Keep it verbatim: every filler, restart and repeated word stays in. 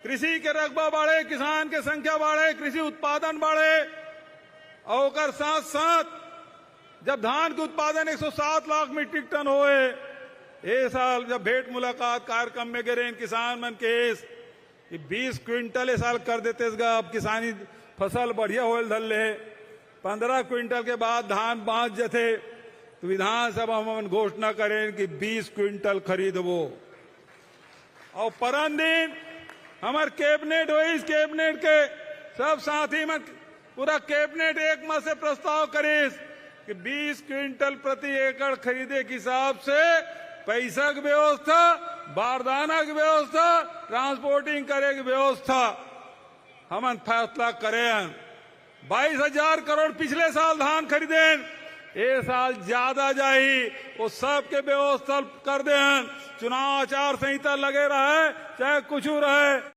कृषि के रकबा बाढ़े, किसान के संख्या बाढ़े, कृषि उत्पादन बाढ़े, और ओकर साथ साथ जब धान के उत्पादन एक सौ सात लाख मीट्रिक टन होए, ए साल जब भेंट मुलाकात कार्यक्रम में गे रहेन, किसान मन केहेस कि बीस क्विंटल ए साल कर देतेस गा, अब किसानी फसल बढ़िया होए ल धर ले। पंद्रह क्विंटल के बाद धान बाँच जथे, तो विधानसभा में हमन घोषणा करेन कि बीस क्विंटल खरीदबो। और परन दिन हमर कैबिनेट होइस, कैबिनेट के सब साथी मन, पूरा कैबिनेट एक मत से प्रस्ताव करिस कि बीस क्विंटल प्रति एकड़ खरीदे के हिसाब से पैसा के व्यवस्था, बारदाना के व्यवस्था, ट्रांसपोर्टिंग करे के व्यवस्था हमन फैसला करे हन। बाईस हजार करोड़ पिछले साल धान खरीदेन, ए साल ज्यादा जाही, वो सबके व्यवस्था कर दे हन। चुनाव आचार संहिता लगे रहे, चाहे कुछ रहे,